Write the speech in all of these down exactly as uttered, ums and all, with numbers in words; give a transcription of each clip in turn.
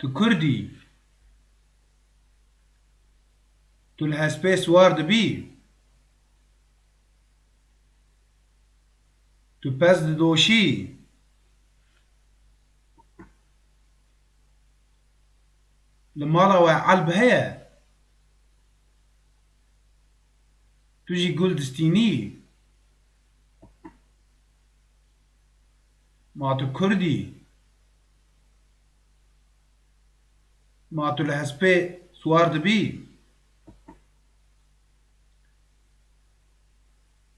Tu kurd î. Tu li hespê siwar dibî. Tu pez didoşî. Li mala we elb heye. Tu jî gul distînî. Ma tu kurd î? Ma tu li hespê siwar dibî?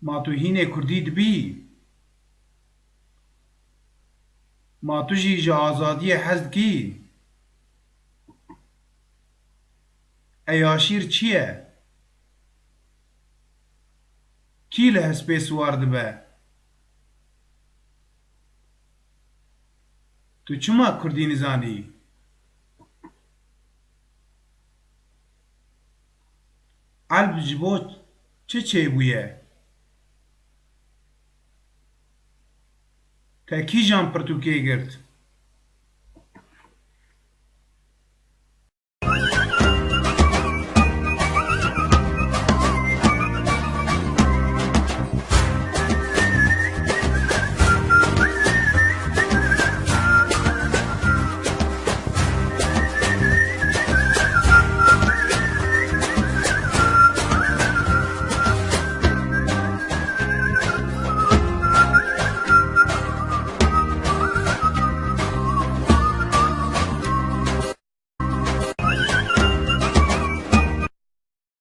Ma tu hînê kurdî dibî? Ma tu jî ji azadiyê hez dikî? Eyaşîr çi ye? Kî li hespê siwar dibe? Tu çima kurdî nizanî? Elb ji bo çi çêbûye? Te kîjan pirtûkê girt?